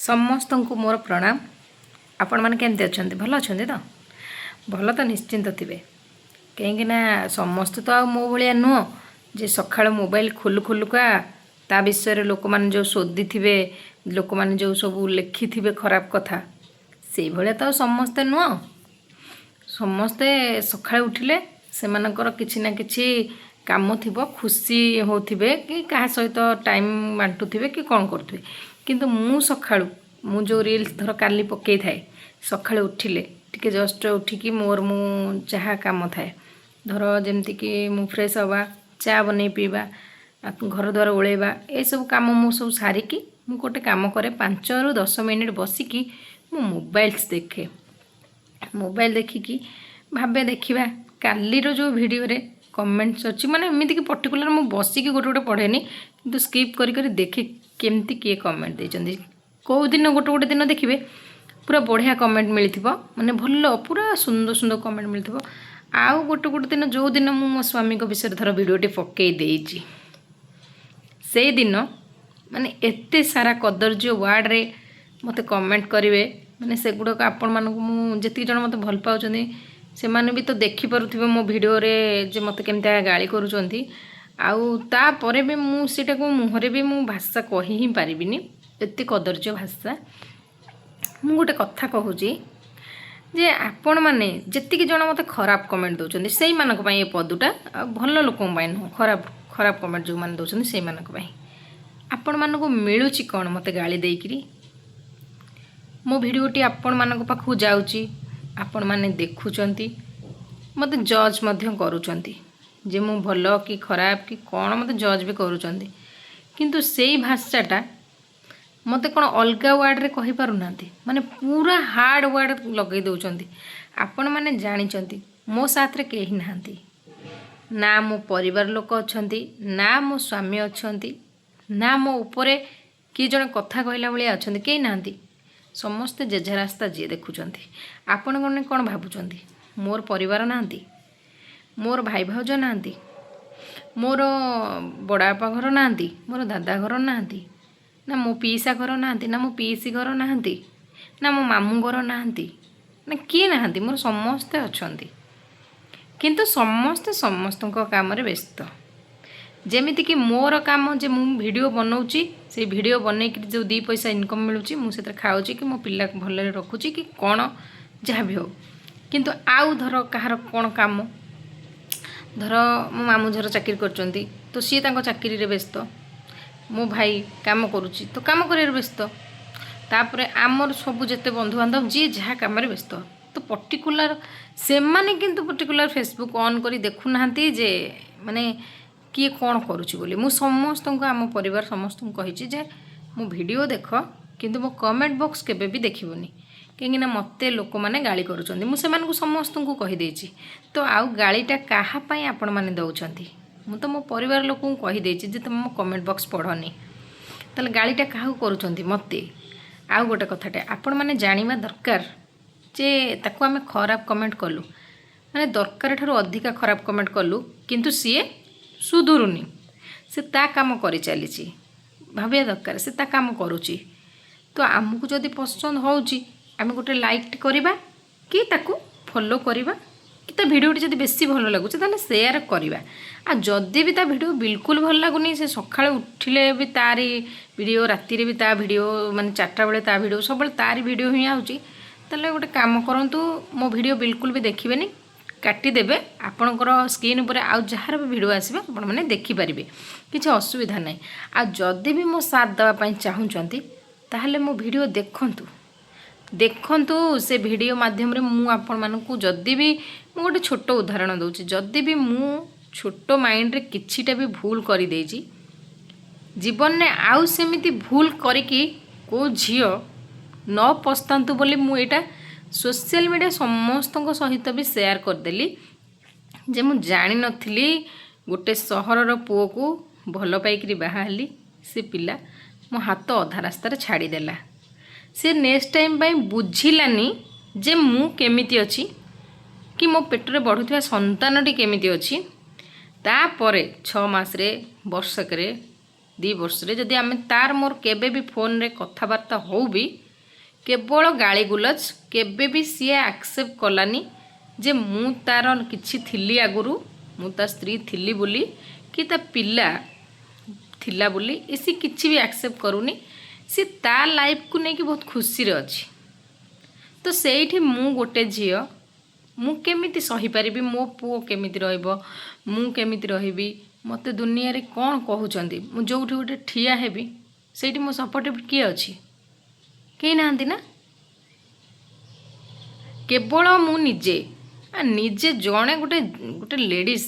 ସମସ୍ତଙ୍କୁ ମୋର ପ୍ରଣାମ। ଆପଣମାନେ କେମିତି ଅଛନ୍ତି? ଭଲ ଅଛନ୍ତି ତ? ଭଲ ତ ନିଶ୍ଚିନ୍ତ ଥିବେ, କାହିଁକିନା ସମସ୍ତେ ତ ଆଉ ମୋ ଭଳିଆ ନୁହଁ ଯେ ସକାଳୁ ମୋବାଇଲ ଖୋଲୁ ଖୋଲୁକା ତା ବିଷୟରେ ଲୋକମାନେ ଯେଉଁ ଶୋଧିଥିବେ, ଲୋକମାନେ ଯେଉଁ ସବୁ ଲେଖିଥିବେ ଖରାପ କଥା, ସେଇଭଳିଆ ତ ଆଉ ସମସ୍ତେ ନୁହଁ। ସମସ୍ତେ ସକାଳୁ ଉଠିଲେ ସେମାନଙ୍କର କିଛି ନା କିଛି କାମ ଥିବ, ଖୁସି ହେଉଥିବେ କି କାହା ସହିତ ଟାଇମ୍ ବାଣ୍ଟୁଥିବେ କି କ'ଣ କରୁଥିବେ। କିନ୍ତୁ ମୁଁ ସକାଳୁ ମୁଁ ଯେଉଁ ରିଲ୍ସ ଧର କାଲି ପକାଇଥାଏ, ସକାଳୁ ଉଠିଲେ ଟିକେ ଜଷ୍ଟ ଉଠିକି ମୋର ମୁଁ ଯାହା କାମ ଥାଏ, ଧର ଯେମିତିକି ମୁଁ ଫ୍ରେଶ୍ ହେବା, ଚା ବନେଇ ପିଇବା, ଘର ଦ୍ୱାର ଓଳେଇବା, ଏସବୁ କାମ ମୁଁ ସବୁ ସାରିକି ମୁଁ ଗୋଟେ କାମ କରେ। 5ରୁ 10 ମିନିଟ୍ ବସିକି ମୁଁ ମୋବାଇଲ୍ସ ଦେଖେ। ମୋବାଇଲ ଦେଖିକି ଭାବେ, ଦେଖିବା କାଲିର ଯେଉଁ ଭିଡ଼ିଓରେ କମେଣ୍ଟସ୍ ଅଛି। ମାନେ ଏମିତିକି ପର୍ଟିକୁଲାର ମୁଁ ବସିକି ଗୋଟେ ଗୋଟେ ପଢ଼େନି, କିନ୍ତୁ ସ୍କିପ୍ କରି କରି ଦେଖେ କେମିତି କିଏ କମେଣ୍ଟ ଦେଇଛନ୍ତି। କେଉଁ ଦିନ ଗୋଟେ ଗୋଟେ ଦିନ ଦେଖିବେ ପୁରା ବଢ଼ିଆ କମେଣ୍ଟ ମିଳିଥିବ, ମାନେ ଭଲ ପୁରା ସୁନ୍ଦର ସୁନ୍ଦର କମେଣ୍ଟ ମିଳିଥିବ। ଆଉ ଗୋଟେ ଗୋଟେ ଦିନ, ଯେଉଁ ଦିନ ମୁଁ ମୋ ସ୍ୱାମୀଙ୍କ ବିଷୟରେ ଧର ଭିଡ଼ିଓଟି ପକାଇ ଦେଇଛି, ସେଇଦିନ ମାନେ ଏତେ ସାରା କଦର୍ଯ୍ୟ ୱାର୍ଡ଼ରେ ମୋତେ କମେଣ୍ଟ କରିବେ। ମାନେ ସେଗୁଡ଼ାକ ଆପଣମାନଙ୍କୁ ମୁଁ, ଯେତିକି ଜଣ ମୋତେ ଭଲ ପାଉଛନ୍ତି, ସେମାନେ ବି ତ ଦେଖିପାରୁଥିବେ ମୋ ଭିଡ଼ିଓରେ ଯେ ମୋତେ କେମିତିଆ ଗାଳି କରୁଛନ୍ତି। ଆଉ ତାପରେ ବି ମୁଁ ସେଇଟାକୁ ମୁହଁରେ ବି ମୁଁ ଭାଷା କହି ହିଁ ପାରିବିନି, ଏତେ କଦର୍ଯ୍ୟ ଭାଷା। ମୁଁ ଗୋଟେ କଥା କହୁଛି ଯେ ଆପଣମାନେ ଯେତିକି ଜଣ ମୋତେ ଖରାପ କମେଣ୍ଟ ଦେଉଛନ୍ତି, ସେଇମାନଙ୍କ ପାଇଁ ଏ ପଦୁଟା, ଆଉ ଭଲ ଲୋକଙ୍କ ପାଇଁ ନୁହଁ। ଖରାପ ଖରାପ କମେଣ୍ଟ ଯେଉଁମାନେ ଦେଉଛନ୍ତି, ସେଇମାନଙ୍କ ପାଇଁ। ଆପଣମାନଙ୍କୁ ମିଳୁଛି କ'ଣ ମୋତେ ଗାଳି ଦେଇକିରି? ମୋ ଭିଡ଼ିଓଟି ଆପଣମାନଙ୍କ ପାଖକୁ ଯାଉଛି, ଆପଣମାନେ ଦେଖୁଛନ୍ତି, ମୋତେ ଜଜ୍ ମଧ୍ୟ କରୁଛନ୍ତି ଯେ ମୁଁ ଭଲ କି ଖରାପ କି କ'ଣ, ମୋତେ ଜଜ୍ ବି କରୁଛନ୍ତି। କିନ୍ତୁ ସେଇ ଭାଷାଟା ମୋତେ କ'ଣ ଅଲଗା ୱାର୍ଡ଼ରେ କହିପାରୁନାହାନ୍ତି? ମାନେ ପୁରା ହାର୍ଡ଼ ୱାର୍ଡ଼ ଲଗେଇ ଦେଉଛନ୍ତି। ଆପଣମାନେ ଜାଣିଛନ୍ତି, ମୋ ସାଥିରେ କେହି ନାହାନ୍ତି। ନା ମୋ ପରିବାର ଲୋକ ଅଛନ୍ତି, ନା ମୋ ସ୍ୱାମୀ ଅଛନ୍ତି, ନା ମୋ ଉପରେ କିଏ ଜଣେ କଥା କହିଲା ଭଳିଆ ଅଛନ୍ତି। କେହି ନାହାନ୍ତି। ସମସ୍ତେ ଯେଝା ରାସ୍ତା ଯିଏ ଦେଖୁଛନ୍ତି। ଆପଣମାନେ କ'ଣ ଭାବୁଛନ୍ତି? ମୋର ପରିବାର ନାହାନ୍ତି? ମୋର ଭାଇ ଭାଉଜ ନାହାନ୍ତି? ମୋର ବଡ଼ବାପା ଘର ନାହାନ୍ତି? ମୋର ଦାଦା ଘର ନାହାନ୍ତି? ନା ମୋ ପିଇସା ଘର ନାହାନ୍ତି? ନା ମୋ ପିଇସି ଘର ନାହାନ୍ତି? ନା ମୋ ମାମୁଁ ଘର ନାହାନ୍ତି? ନା କିଏ ନାହାନ୍ତି? ମୋର ସମସ୍ତେ ଅଛନ୍ତି, କିନ୍ତୁ ସମସ୍ତେ ସମସ୍ତଙ୍କ କାମରେ ବ୍ୟସ୍ତ। ଯେମିତିକି ମୋର କାମ ଯେ ମୁଁ ଭିଡ଼ିଓ ବନଉଛି, ସେଇ ଭିଡ଼ିଓ ବନେଇକିରି ଯେଉଁ 2 ପଇସା ଇନକମ୍ ମିଳୁଛି, ମୁଁ ସେଥିରେ ଖାଉଛି କି ମୋ ପିଲାକୁ ଭଲରେ ରଖୁଛି କି କ'ଣ, ଯାହା ବି ହେଉ। କିନ୍ତୁ ଆଉ ଧର କାହାର କ'ଣ କାମ, ଧର ମୋ ମାମୁଁ ଝର ଚାକିରି କରୁଛନ୍ତି ତ ସିଏ ତାଙ୍କ ଚାକିରିରେ ବ୍ୟସ୍ତ। ମୋ ଭାଇ କାମ କରୁଛି ତ କାମ କରିବାରେ ବ୍ୟସ୍ତ। ତାପରେ ଆମର ସବୁ ଯେତେ ବନ୍ଧୁବାନ୍ଧବ, ଯିଏ ଯାହା କାମରେ ବ୍ୟସ୍ତ। ତ ପର୍ଟିକୁଲାର ସେମାନେ କିନ୍ତୁ ପର୍ଟିକୁଲାର ଫେସବୁକ୍ ଅନ୍ କରି ଦେଖୁନାହାନ୍ତି ଯେ ମାନେ କିଏ କ'ଣ କରୁଛି ବୋଲି। ମୁଁ ସମସ୍ତଙ୍କୁ, ଆମ ପରିବାର ସମସ୍ତଙ୍କୁ କହିଛି ଯେ ମୋ ଭିଡ଼ିଓ ଦେଖ, କିନ୍ତୁ ମୋ କମେଣ୍ଟ ବକ୍ସ କେବେ ବି ଦେଖିବନି, କାହିଁକିନା ମୋତେ ଲୋକମାନେ ଗାଳି କରୁଛନ୍ତି। ମୁଁ ସେମାନଙ୍କୁ ସମସ୍ତଙ୍କୁ କହିଦେଇଛି। ତ ଆଉ ଗାଳିଟା କାହା ପାଇଁ ଆପଣମାନେ ଦେଉଛନ୍ତି? ମୁଁ ତ ମୋ ପରିବାର ଲୋକଙ୍କୁ କହିଦେଇଛି ଯେ ତୁମେ ମୋ କମେଣ୍ଟ ବକ୍ସ ପଢ଼ନି। ତାହେଲେ ଗାଳିଟା କାହାକୁ କରୁଛନ୍ତି? ମୋତେ। ଆଉ ଗୋଟେ କଥାଟେ ଆପଣମାନେ ଜାଣିବା ଦରକାର ଯେ ତାକୁ ଆମେ ଖରାପ କମେଣ୍ଟ କଲୁ, ମାନେ ଦରକାର ଠାରୁ ଅଧିକା ଖରାପ କମେଣ୍ଟ କଲୁ, କିନ୍ତୁ ସିଏ ସୁଧୁରୁନି, ସେ ତା କାମ କରିଚାଲିଛି। ଭାବିବା ଦରକାର, ସେ ତା କାମ କରୁଛି ତ ଆମକୁ ଯଦି ପସନ୍ଦ ହେଉଛି, ଆମେ ଗୋଟେ ଲାଇକ୍ କରିବା କି ତାକୁ ଫଲୋ କରିବା କି ତା ଭିଡ଼ିଓଟି ଯଦି ବେଶୀ ଭଲ ଲାଗୁଛି, ତାହେଲେ ସେୟାର କରିବା। ଆଉ ଯଦି ବି ତା ଭିଡ଼ିଓ ବିଲକୁଲ ଭଲ ଲାଗୁନି, ସେ ସକାଳୁ ଉଠିଲେ ବି ତାରି ଭିଡ଼ିଓ, ରାତିରେ ବି ତା ଭିଡ଼ିଓ, ମାନେ 4ଟା ବେଳେ ତା ଭିଡ଼ିଓ, ସବୁବେଳେ ତାରି ଭିଡ଼ିଓ ହିଁ ଆସୁଛି, ତାହେଲେ ଗୋଟେ କାମ କରନ୍ତୁ, ମୋ ଭିଡ଼ିଓ ବିଲକୁଲ ବି ଦେଖିବେନି, କାଟିଦେବେ। ଆପଣଙ୍କର ସ୍କ୍ରିନ୍ ଉପରେ ଆଉ ଯାହାର ବି ଭିଡ଼ିଓ ଆସିବ, ଆପଣମାନେ ଦେଖିପାରିବେ, କିଛି ଅସୁବିଧା ନାହିଁ। ଆଉ ଯଦି ବି ମୋ ସାଥ ଦେବା ପାଇଁ ଚାହୁଁଛନ୍ତି, ତାହେଲେ ମୋ ଭିଡ଼ିଓ ଦେଖନ୍ତୁ। ଦେଖନ୍ତୁ, ସେ ଭିଡ଼ିଓ ମାଧ୍ୟମରେ ମୁଁ ଆପଣମାନଙ୍କୁ, ଯଦି ବି ମୁଁ ଗୋଟେ ଛୋଟ ଉଦାହରଣ ଦେଉଛି, ଯଦି ବି ମୁଁ ଛୋଟ ମାଇଣ୍ଡରେ କିଛିଟା ବି ଭୁଲ କରିଦେଇଛି ଜୀବନରେ, ଆଉ ସେମିତି ଭୁଲ କରିକି କେଉଁ ଝିଅ ନ ପସ୍ତାନ୍ତୁ ବୋଲି ମୁଁ ଏଇଟା ସୋସିଆଲ ମିଡ଼ିଆ ସମସ୍ତଙ୍କ ସହିତ ବି ସେୟାର କରିଦେଲି ଯେ ମୁଁ ଜାଣିନଥିଲି, ଗୋଟେ ସହରର ପୁଅକୁ ଭଲ ପାଇକିରି ବାହା ହେଲି, ସେ ପିଲା ମୋ ହାତ ଅଧା ରାସ୍ତାରେ ଛାଡ଼ିଦେଲା। ସେ ନେକ୍ସଟ ଟାଇମ୍ ପାଇଁ ବୁଝିଲାନି ଯେ ମୁଁ କେମିତି ଅଛି କି ମୋ ପେଟରେ ବଢ଼ୁଥିବା ସନ୍ତାନଟି କେମିତି ଅଛି। ତାପରେ 6 ମାସରେ, ବର୍ଷକରେ 2 ବର୍ଷରେ ଯଦି ଆମେ ତାର ମୋର କେବେ ବି ଫୋନ୍ରେ କଥାବାର୍ତ୍ତା ହଉ ବି, କେବଳ ଗାଳି ଗୁଲଜ। କେବେ ବି ସିଏ ଆକ୍ସେପ୍ଟ କଲାନି ଯେ ମୁଁ ତାର କିଛି ଥିଲି ଆଗରୁ, ମୁଁ ତା ସ୍ତ୍ରୀ ଥିଲି ବୋଲି କି ତା ପିଲା ଥିଲା ବୋଲି। ଏ ସିଏ କିଛି ବି ଆକ୍ସେପ୍ଟ କରୁନି। ସେ ତା ଲାଇଫକୁ ନେଇକି ବହୁତ ଖୁସିରେ ଅଛି। ତ ସେଇଠି ମୁଁ ଗୋଟେ ଝିଅ, ମୁଁ କେମିତି ସହିପାରିବି? ମୋ ପୁଅ କେମିତି ରହିବ? ମୁଁ କେମିତି ରହିବି? ମୋତେ ଦୁନିଆରେ କ'ଣ କହୁଛନ୍ତି? ମୁଁ ଯେଉଁଠି ଗୋଟେ ଠିଆ ହେବି, ସେଇଠି ମୋ ସପୋର୍ଟିଭ୍ କିଏ ଅଛି? କେହି ନାହାନ୍ତି ନା। କେବଳ ମୁଁ ନିଜେ ନିଜେ ଜଣେ ଗୋଟେ ଲେଡ଼ିଜ୍,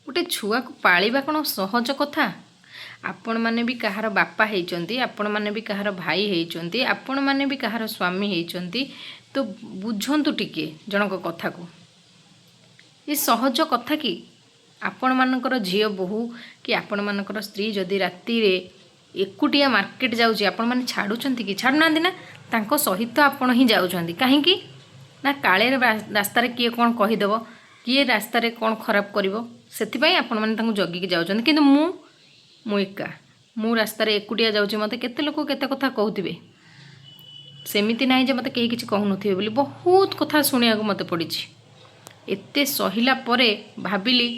ଗୋଟେ ଛୁଆକୁ ପାଳିବା କ'ଣ ସହଜ କଥା? ଆପଣମାନେ ବି କାହାର ବାପା ହେଇଛନ୍ତି, ଆପଣମାନେ ବି କାହାର ଭାଇ ହେଇଛନ୍ତି, ଆପଣମାନେ ବି କାହାର ସ୍ୱାମୀ ହେଇଛନ୍ତି, ତ ବୁଝନ୍ତୁ ଟିକେ ଜଣଙ୍କ କଥାକୁ। ଏ ସହଜ କଥା କି? ଆପଣମାନଙ୍କର ଝିଅ, ବୋହୂ କି ଆପଣମାନଙ୍କର ସ୍ତ୍ରୀ ଯଦି ରାତିରେ ଏକୁଟିଆ ମାର୍କେଟ ଯାଉଛି, ଆପଣମାନେ ଛାଡ଼ୁଛନ୍ତି କି? ଛାଡ଼ୁନାହାନ୍ତି ନା। ତାଙ୍କ ସହିତ ଆପଣ ହିଁ ଯାଉଛନ୍ତି। କାହିଁକି ନା କାଳେ ରାସ୍ତାରେ କିଏ କ'ଣ କହିଦେବ, କିଏ ରାସ୍ତାରେ କ'ଣ ଖରାପ କରିବ, ସେଥିପାଇଁ ଆପଣମାନେ ତାଙ୍କୁ ଜଗିକି ଯାଉଛନ୍ତି। କିନ୍ତୁ ମୁଁ ଏକା, ମୁଁ ରାସ୍ତାରେ ଏକୁଟିଆ ଯାଉଛି, ମୋତେ କେତେ ଲୋକ କେତେ କଥା କହୁଥିବେ। ସେମିତି ନାହିଁ ଯେ ମୋତେ କେହି କିଛି କହୁନଥିବେ ବୋଲି। ବହୁତ କଥା ଶୁଣିବାକୁ ମୋତେ ପଡ଼ିଛି। ଏତେ ସହିଲା ପରେ ଭାବିଲି,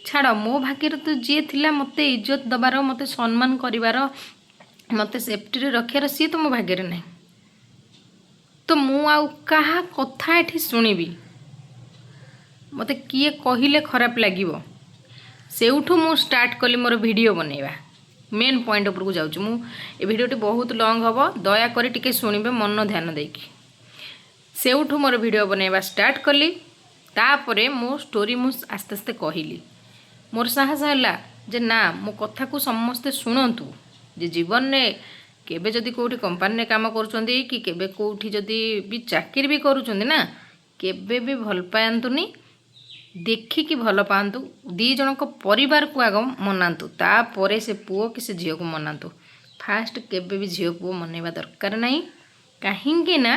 ଛାଡ଼, ମୋ ଭାଗ୍ୟରେ ତ ଯିଏ ଥିଲା ମୋତେ ଇଜ୍ଜତ ଦେବାର, ମୋତେ ସମ୍ମାନ କରିବାର, ମୋତେ ସେଫ୍ଟିରେ ରଖିବାର, ସିଏ ତ ମୋ ଭାଗ୍ୟରେ ନାହିଁ। ତ ମୁଁ ଆଉ କାହା କଥା ଏଠି ଶୁଣିବି? ମୋତେ କିଏ କହିଲେ ଖରାପ ଲାଗିବ? ସେଇଠୁ ମୁଁ ଷ୍ଟାର୍ଟ କଲି ମୋର ଭିଡ଼ିଓ ବନେଇବା। ମେନ୍ ପଏଣ୍ଟ ଉପରକୁ ଯାଉଛି ମୁଁ। ଏ ଭିଡ଼ିଓଟି ବହୁତ ଲଙ୍ଗ୍ ହେବ, ଦୟାକରି ଟିକେ ଶୁଣିବେ ମନ ଧ୍ୟାନ ଦେଇକି। ସେଇଠୁ ମୋର ଭିଡ଼ିଓ ବନେଇବା ଷ୍ଟାର୍ଟ କଲି। ତାପରେ ମୋ ଷ୍ଟୋରି ମୁଁ ଆସ୍ତେ ଆସ୍ତେ କହିଲି। ମୋର ସାହସ ହେଲା ଯେ ନା, ମୋ କଥାକୁ ସମସ୍ତେ ଶୁଣନ୍ତୁ ଯେ ଜୀବନରେ କେବେ ଯଦି କେଉଁଠି କମ୍ପାନୀରେ କାମ କରୁଛନ୍ତି କି କେବେ କେଉଁଠି ଯଦି ବି ଚାକିରି ବି କରୁଛନ୍ତି ନା, କେବେ ବି ଭଲ ପାଆନ୍ତୁନି, ଦେଖିକି ଭଲ ପାଆନ୍ତୁ। ଦୁଇ ଜଣଙ୍କ ପରିବାରକୁ ଆଗ ମନାନ୍ତୁ, ତାପରେ ସେ ପୁଅ କି ସେ ଝିଅକୁ ମନାନ୍ତୁ। ଫାଷ୍ଟ କେବେ ବି ଝିଅ ପୁଅ ମନେଇବା ଦରକାର ନାହିଁ। କାହିଁକି ନା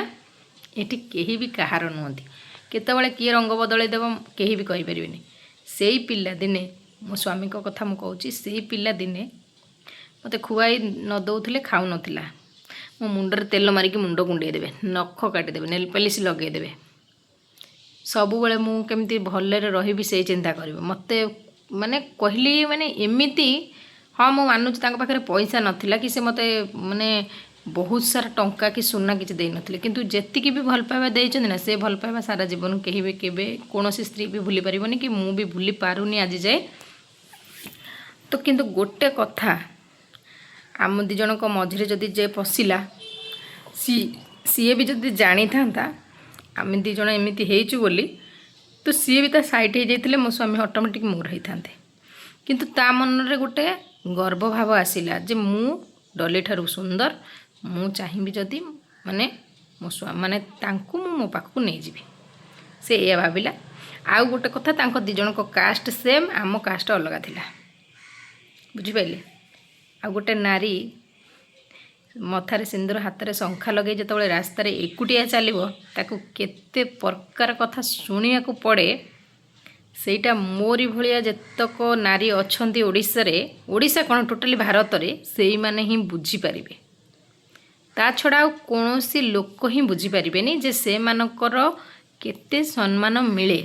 ଏଠି କେହି ବି କାହାର ନୁହନ୍ତି। କେତେବେଳେ କିଏ ରଙ୍ଗ ବଦଳେଇ ଦେବ, କେହି ବି କହିପାରିବେନି। ସେଇ ପିଲା ଦିନେ, ମୋ ସ୍ୱାମୀଙ୍କ କଥା ମୁଁ କହୁଛି, ସେଇ ପିଲା ଦିନେ ମୋତେ ଖୁଆଇ ନ ଦେଉଥିଲେ ଖାଉନଥିଲା। ମୋ ମୁଣ୍ଡରେ ତେଲ ମାରିକି ମୁଣ୍ଡ କୁଣ୍ଡେଇ ଦେବେ, ନଖ କାଟିଦେବେ, ନେଲ୍ ପାଲିସ୍ ଲଗେଇଦେବେ। ସବୁବେଳେ ମୁଁ କେମିତି ଭଲରେ ରହିବି, ସେଇ ଚିନ୍ତା କରିବେ। ମୋତେ ମାନେ କହିଲି ମାନେ ଏମିତି, ହଁ, ମୁଁ ମାନୁଛି ତାଙ୍କ ପାଖରେ ପଇସା ନଥିଲା କି ସେ ମୋତେ ମାନେ ବହୁତ ସାରା ଟଙ୍କା କି ସୁନା କିଛି ଦେଇନଥିଲେ। କିନ୍ତୁ ଯେତିକି ବି ଭଲ ପାଇବା ଦେଇଛନ୍ତି ନା, ସେ ଭଲ ପାଇବା ସାରା ଜୀବନ କେହି ବି କେବେ କୌଣସି ସ୍ତ୍ରୀ ବି ଭୁଲି ପାରିବନି କି ମୁଁ ବି ଭୁଲି ପାରୁନି ଆଜି ଯାଏ। ତ କିନ୍ତୁ ଗୋଟେ କଥା, ଆମ ଦୁଇ ଜଣଙ୍କ ମଝିରେ ଯଦି ଯେ ପଶିଲା, ସିଏ ବି ଯଦି ଜାଣିଥାନ୍ତା ଆମେ ଦୁଇ ଜଣ ଏମିତି ହେଇଛୁ ବୋଲି, ତ ସିଏ ବି ତା ସାଇଟ୍ ହେଇଯାଇଥିଲେ ମୋ ସ୍ୱାମୀ ଅଟୋମେଟିକ୍ ମୋର ହେଇଥାନ୍ତେ। କିନ୍ତୁ ତା ମନରେ ଗୋଟେ ଗର୍ବ ଭାବ ଆସିଲା ଯେ ମୁଁ ଡଲି ଠାରୁ ସୁନ୍ଦର, ମୁଁ ଚାହିଁବି ଯଦି ମାନେ ମୋ ସ୍ୱାମୀ ମାନେ ତାଙ୍କୁ ମୁଁ ମୋ ପାଖକୁ ନେଇଯିବି। ସେ ଏଇଆ ଭାବିଲା। ଆଉ ଗୋଟେ କଥା, ତାଙ୍କ ଦୁଇ ଜଣଙ୍କ କାଷ୍ଟ ସେମ୍, ଆମ କାଷ୍ଟ ଅଲଗା ଥିଲା। ବୁଝିପାରିଲେ? ଆଉ ଗୋଟେ ନାରୀ ମଥାରେ ସିନ୍ଦୁର, ହାତରେ ଶଙ୍ଖା ଲଗେଇ ଯେତେବେଳେ ରାସ୍ତାରେ ଏକୁଟିଆ ଚାଲିବ, ତାକୁ କେତେ ପ୍ରକାର କଥା ଶୁଣିବାକୁ ପଡ଼େ, ସେଇଟା ମୋରି ଭଳିଆ ଯେତକ ନାରୀ ଅଛନ୍ତି ଓଡ଼ିଶାରେ, ଓଡ଼ିଶା କ'ଣ ଟୋଟାଲି ଭାରତରେ, ସେଇମାନେ ହିଁ ବୁଝିପାରିବେ। ତା ଛଡ଼ା ଆଉ କୌଣସି ଲୋକ ହିଁ ବୁଝିପାରିବେନି ଯେ ସେମାନଙ୍କର କେତେ ସମ୍ମାନ ମିଳେ।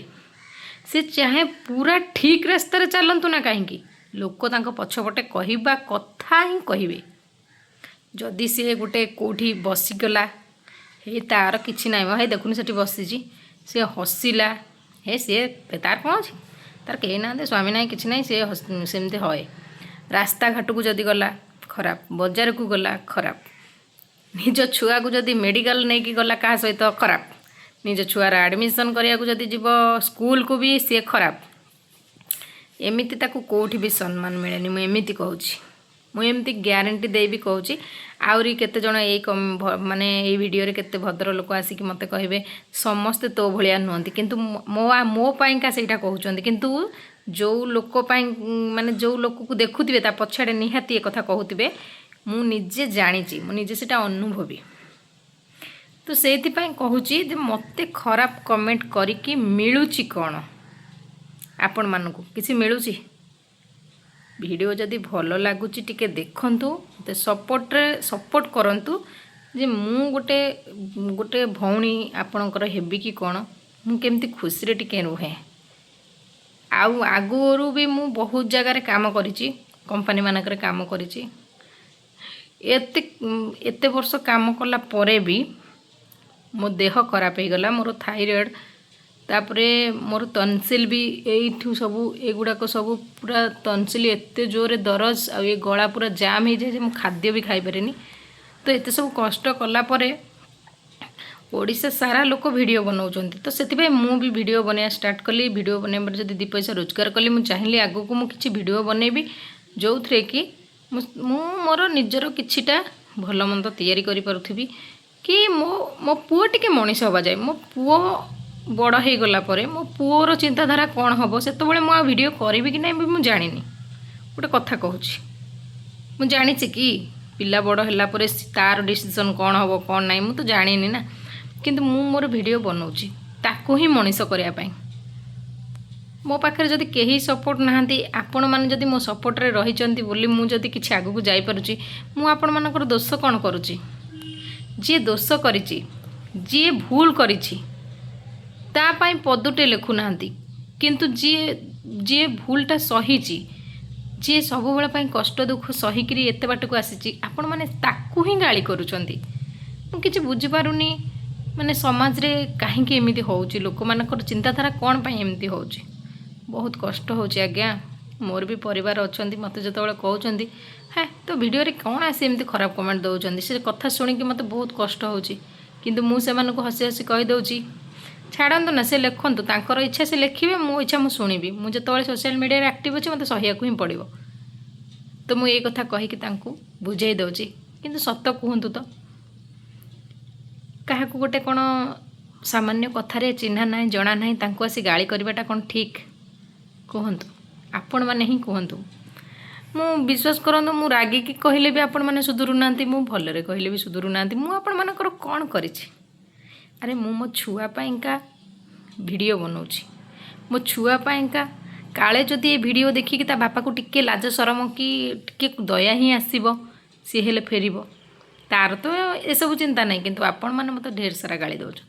ସେ ଚାହେଁ ପୁରା ଠିକ୍ ରାସ୍ତାରେ ଚାଲନ୍ତୁ ନା କାହିଁକି, ଲୋକ ତାଙ୍କ ପଛପଟେ କହିବା କଥା ହିଁ କହିବେ। ଯଦି ସିଏ ଗୋଟେ କେଉଁଠି ବସିଗଲା, ହେଇ ତାର କିଛି ନାହିଁ ମ, ହେଇ ଦେଖୁନୁ ସେଠି ବସିଛି। ସେ ହସିଲା, ହେ ସିଏ ତାର କ'ଣ ଅଛି, ତାର କେହି ନାହାନ୍ତି, ସ୍ୱାମୀ ନାହିଁ, କିଛି ନାହିଁ, ସିଏ ସେମିତି ହଏ। ରାସ୍ତାଘାଟକୁ ଯଦି ଗଲା, ଖରାପ। ବଜାରକୁ ଗଲା, ଖରାପ। ନିଜ ଛୁଆକୁ ଯଦି ମେଡ଼ିକାଲ ନେଇକି ଗଲା କାହା ସହିତ, ଖରାପ। ନିଜ ଛୁଆର ଆଡ଼ମିସନ୍ କରିବାକୁ ଯଦି ଯିବ ସ୍କୁଲକୁ ବି, ସିଏ ଖରାପ। ଏମିତି ତାକୁ କେଉଁଠି ବି ସମ୍ମାନ ମିଳେନି। ମୁଁ ଏମିତି କହୁଛି, ମୁଁ ଏମିତି ଗ୍ୟାରେଣ୍ଟି ଦେଇ ବି କହୁଛି। ଆହୁରି କେତେ ଜଣ ଏଇ ମାନେ ଏଇ ଭିଡ଼ିଓରେ କେତେ ଭଦ୍ର ଲୋକ ଆସିକି ମୋତେ କହିବେ, ସମସ୍ତେ ତୋ ଭଳିଆ ନୁହନ୍ତି। କିନ୍ତୁ ମୋ ମୋ ପାଇଁକା ସେଇଟା କହୁଛନ୍ତି। କିନ୍ତୁ ଯେଉଁ ଲୋକ ପାଇଁ, ମାନେ ଯେଉଁ ଲୋକକୁ ଦେଖୁଥିବେ, ତା ପଛଆଡ଼େ ନିହାତି ଏ କଥା କହୁଥିବେ। ମୁଁ ନିଜେ ଜାଣିଛି, ମୁଁ ନିଜେ ସେଇଟା ଅନୁଭବୀ। ତ ସେଇଥିପାଇଁ କହୁଛି ଯେ ମୋତେ ଖରାପ କମେଣ୍ଟ କରିକି ମିଳୁଛି କ'ଣ? ଆପଣମାନଙ୍କୁ କିଛି ମିଳୁଛି? ଭିଡ଼ିଓ ଯଦି ଭଲ ଲାଗୁଛି, ଟିକେ ଦେଖନ୍ତୁ, ମୋତେ ସପୋର୍ଟରେ ସପୋର୍ଟ କରନ୍ତୁ ଯେ ମୁଁ ଗୋଟେ ଗୋଟେ ଭଉଣୀ ଆପଣଙ୍କର ହେବି କି କ'ଣ, ମୁଁ କେମିତି ଖୁସିରେ ଟିକେ ରୁହେ। ଆଉ ଆଗରୁ ବି ମୁଁ ବହୁତ ଜାଗାରେ କାମ କରିଛି, କମ୍ପାନୀମାନଙ୍କରେ କାମ କରିଛି। ଏତେ ଏତେ ବର୍ଷ କାମ କଲା ପରେ ବି ମୋ ଦେହ ଖରାପ ହେଇଗଲା। ମୋର ଥାଇରଏଡ଼୍, ତାପରେ ମୋର ତନସିଲ୍ ବି ଏଇଠୁ ସବୁ ଏଗୁଡ଼ାକ ସବୁ ପୁରା ତନସିଲ୍, ଏତେ ଜୋରରେ ଦରଜ ଆଉ ଏ ଗଳା ପୁରା ଜାମ୍ ହେଇଯାଏ ଯେ ମୁଁ ଖାଦ୍ୟ ବି ଖାଇପାରେନି। ତ ଏତେ ସବୁ କଷ୍ଟ କଲା ପରେ ଓଡ଼ିଶା ସାରା ଲୋକ ଭିଡ଼ିଓ ବନାଉଛନ୍ତି, ତ ସେଥିପାଇଁ ମୁଁ ବି ଭିଡ଼ିଓ ବନେଇବା ଷ୍ଟାର୍ଟ କଲି। ଭିଡ଼ିଓ ବନେଇବାରେ ଯଦି 2 ପଇସା ରୋଜଗାର କଲି, ମୁଁ ଚାହିଁଲି ଆଗକୁ ମୁଁ କିଛି ଭିଡ଼ିଓ ବନେଇବି, ଯେଉଁଥିରେ କି ମୁଁ ମୋର ନିଜର କିଛିଟା ଭଲ ମନ୍ଦ ତିଆରି କରିପାରୁଥିବି କି ମୋ ମୋ ପୁଅ ଟିକେ ମଣିଷ ହେବା ଯାଏ। ମୋ ପୁଅ ବଡ଼ ହେଇଗଲା ପରେ ମୋ ପୁଅର ଚିନ୍ତାଧାରା କ'ଣ ହେବ, ସେତେବେଳେ ମୁଁ ଆଉ ଭିଡ଼ିଓ କରିବି କି ନାହିଁ ବି ମୁଁ ଜାଣିନି। ଗୋଟେ କଥା କହୁଛି, ମୁଁ ଜାଣିଛି କି ପିଲା ବଡ଼ ହେଲା ପରେ ତାର ଡିସିସନ୍ କ'ଣ ହେବ, କ'ଣ ନାହିଁ, ମୁଁ ତ ଜାଣିନି ନା। କିନ୍ତୁ ମୁଁ ମୋର ଭିଡ଼ିଓ ବନାଉଛି ତାକୁ ହିଁ ମଣିଷ କରିବା ପାଇଁ। ମୋ ପାଖରେ ଯଦି କେହି ସପୋର୍ଟ ନାହାନ୍ତି, ଆପଣମାନେ ଯଦି ମୋ ସପୋର୍ଟରେ ରହିଛନ୍ତି ବୋଲି ମୁଁ ଯଦି କିଛି ଆଗକୁ ଯାଇପାରୁଛି, ମୁଁ ଆପଣମାନଙ୍କର ଦୋଷ କ'ଣ କରୁଛି? ଯିଏ ଦୋଷ କରିଛି, ଯିଏ ଭୁଲ କରିଛି, ତା ପାଇଁ ପଦୁଟେ ଲେଖୁନାହାନ୍ତି। କିନ୍ତୁ ଯିଏ ଯିଏ ଭୁଲଟା ସହିଛି, ଯିଏ ସବୁବେଳ ପାଇଁ କଷ୍ଟ ଦୁଃଖ ସହିକିରି ଏତେ ବାଟକୁ ଆସିଛି, ଆପଣମାନେ ତାକୁ ହିଁ ଗାଳି କରୁଛନ୍ତି। ମୁଁ କିଛି ବୁଝିପାରୁନି, ମାନେ ସମାଜରେ କାହିଁକି ଏମିତି ହେଉଛି? ଲୋକମାନଙ୍କର ଚିନ୍ତାଧାରା କ'ଣ ପାଇଁ ଏମିତି ହେଉଛି? ବହୁତ କଷ୍ଟ ହେଉଛି ଆଜ୍ଞା। ମୋର ବି ପରିବାର ଅଛନ୍ତି। ମୋତେ ଯେତେବେଳେ କହୁଛନ୍ତି, "ହେ, ତୋ ଭିଡ଼ିଓରେ କ'ଣ ଆସି ଏମିତି ଖରାପ କମେଣ୍ଟ ଦେଉଛନ୍ତି?" ସେ କଥା ଶୁଣିକି ମୋତେ ବହୁତ କଷ୍ଟ ହେଉଛି। କିନ୍ତୁ ମୁଁ ସେମାନଙ୍କୁ ହସି ହସି କହିଦେଉଛି, ଛାଡ଼ନ୍ତୁ ନା, ସେ ଲେଖନ୍ତୁ। ତାଙ୍କର ଇଚ୍ଛା ସେ ଲେଖିବେ, ମୋ ଇଚ୍ଛା ମୁଁ ଶୁଣିବି। ମୁଁ ଯେତେବେଳେ ସୋସିଆଲ ମିଡ଼ିଆରେ ଆକ୍ଟିଭ୍ ଅଛି, ମୋତେ ସହିବାକୁ ହିଁ ପଡ଼ିବ। ତ ମୁଁ ଏଇ କଥା କହିକି ତାଙ୍କୁ ବୁଝେଇ ଦେଉଛି। କିନ୍ତୁ ସତ କୁହନ୍ତୁ ତ, କାହାକୁ ଗୋଟେ କ'ଣ ସାମାନ୍ୟ କଥାରେ ଚିହ୍ନା ନାହିଁ, ଜଣା ନାହିଁ, ତାଙ୍କୁ ଆସି ଗାଳି କରିବାଟା କ'ଣ ଠିକ୍? କୁହନ୍ତୁ, ଆପଣମାନେ ହିଁ କୁହନ୍ତୁ। ମୁଁ ବିଶ୍ୱାସ କରନ୍ତୁ, ମୁଁ ରାଗିକି କହିଲେ ବି ଆପଣମାନେ ସୁଧୁରୁ ନାହାନ୍ତି, ମୁଁ ଭଲରେ କହିଲେ ବି ସୁଧୁରୁ ନାହାନ୍ତି। ମୁଁ ଆପଣମାନଙ୍କର କ'ଣ କରିଛି? ଆରେ, ମୁଁ ମୋ ଛୁଆ ପାଇଁକା ଭିଡ଼ିଓ ବନାଉଛି। ମୋ ଛୁଆ ପାଇଁକା, କାଳେ ଯଦି ଏ ଭିଡ଼ିଓ ଦେଖିକି ତା ବାପାକୁ ଟିକେ ଲାଜ ସରମ କି ଟିକେ ଦୟା ହିଁ ଆସିବ, ସିଏ ହେଲେ ଫେରିବ। ତାର ତ ଏସବୁ ଚିନ୍ତା ନାହିଁ, କିନ୍ତୁ ଆପଣମାନେ ମୋତେ ଢେର ସାରା ଗାଳି ଦେଉଛନ୍ତି।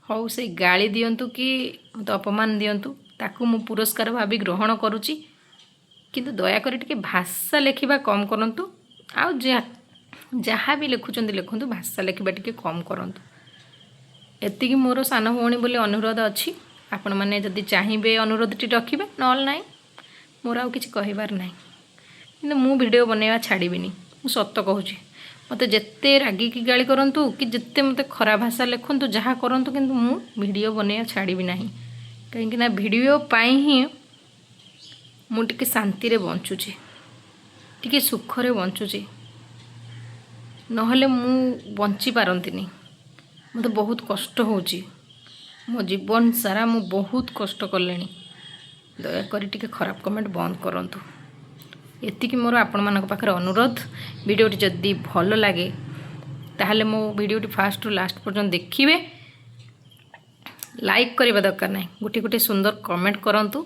ହଉ, ସେଇ ଗାଳି ଦିଅନ୍ତୁ କି ମୋତେ ଅପମାନ ଦିଅନ୍ତୁ, ତାକୁ ମୁଁ ପୁରସ୍କାର ଭାବି ଗ୍ରହଣ କରୁଛି। କିନ୍ତୁ ଦୟାକରି ଟିକେ ଭାଷା ଲେଖିବା କମ୍ କରନ୍ତୁ। ଆଉ ଯାହା ଯାହା ବି ଲେଖୁଛନ୍ତି ଲେଖନ୍ତୁ, ଭାଷା ଲେଖିବା ଟିକେ କମ୍ କରନ୍ତୁ। ଏତିକି ମୋର ସାନ ଭଉଣୀ ବୋଲି ଅନୁରୋଧ ଅଛି। ଆପଣମାନେ ଯଦି ଚାହିଁବେ ଅନୁରୋଧଟି ରଖିବେ, ନହେଲେ ନାହିଁ, ମୋର ଆଉ କିଛି କହିବାର ନାହିଁ। କିନ୍ତୁ ମୁଁ ଭିଡ଼ିଓ ବନେଇବା ଛାଡ଼ିବିନି, ମୁଁ ସତ କହୁଛି। ମୋତେ ଯେତେ ରାଗିକି ଗାଳି କରନ୍ତୁ କି ଯେତେ ମୋତେ ଖରାପ ଭାଷା ଲେଖନ୍ତୁ, ଯାହା କରନ୍ତୁ, କିନ୍ତୁ ମୁଁ ଭିଡ଼ିଓ ବନେଇବା ଛାଡ଼ିବି ନାହିଁ। କାହିଁକିନା ଭିଡ଼ିଓ ପାଇଁ ହିଁ ମୁଁ ଟିକେ ଶାନ୍ତିରେ ବଞ୍ଚୁଛି, ଟିକେ ସୁଖରେ ବଞ୍ଚୁଛି। ନହେଲେ ମୁଁ ବଞ୍ଚି ପାରନ୍ତିନି। ମୋତେ ବହୁତ କଷ୍ଟ ହେଉଛି। ମୋ ଜୀବନ ସାରା ମୁଁ ବହୁତ କଷ୍ଟ କଲିଣି। ଦୟାକରି ଟିକେ ଖରାପ କମେଣ୍ଟ ବନ୍ଦ କରନ୍ତୁ, ଏତିକି ମୋର ଆପଣମାନଙ୍କ ପାଖରେ ଅନୁରୋଧ। ଭିଡ଼ିଓଟି ଯଦି ଭଲ ଲାଗେ, ତାହେଲେ ମୋ ଭିଡ଼ିଓଟି ଫାଷ୍ଟରୁ ଲାଷ୍ଟ ପର୍ଯ୍ୟନ୍ତ ଦେଖିବେ। ଲାଇକ୍ କରିବା ଦରକାର ନାହିଁ, ଗୋଟିଏ ଗୋଟିଏ ସୁନ୍ଦର କମେଣ୍ଟ କରନ୍ତୁ।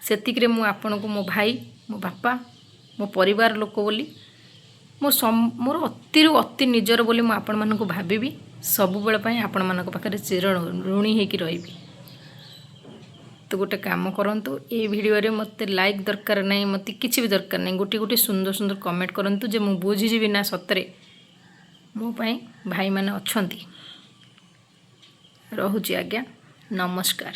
ସେତିକିରେ ମୁଁ ଆପଣଙ୍କୁ ମୋ ଭାଇ, ମୋ ବାପା, ମୋ ପରିବାର ଲୋକ ବୋଲି, ମୋ ମୋର ଅତିରୁ ଅତି ନିଜର ବୋଲି ମୁଁ ଆପଣମାନଙ୍କୁ ଭାବିବି। ସବୁବେଳ ପାଇଁ ଆପଣମାନଙ୍କ ପାଖରେ ଚିର ଋଣୀ ହେଇକି ରହିବି। ତ ଗୋଟେ କାମ କରନ୍ତୁ, ଏଇ ଭିଡ଼ିଓରେ ମୋତେ ଲାଇକ୍ ଦରକାର ନାହିଁ, ମୋତେ କିଛି ବି ଦରକାର ନାହିଁ। ଗୋଟିଏ ଗୋଟିଏ ସୁନ୍ଦର ସୁନ୍ଦର କମେଣ୍ଟ କରନ୍ତୁ ଯେ ମୁଁ ବୁଝିଯିବି ନା, ସତରେ ମୋ ପାଇଁ ଭାଇମାନେ ଅଛନ୍ତି। ରହୁଛି ଆଜ୍ଞା, ନମସ୍କାର।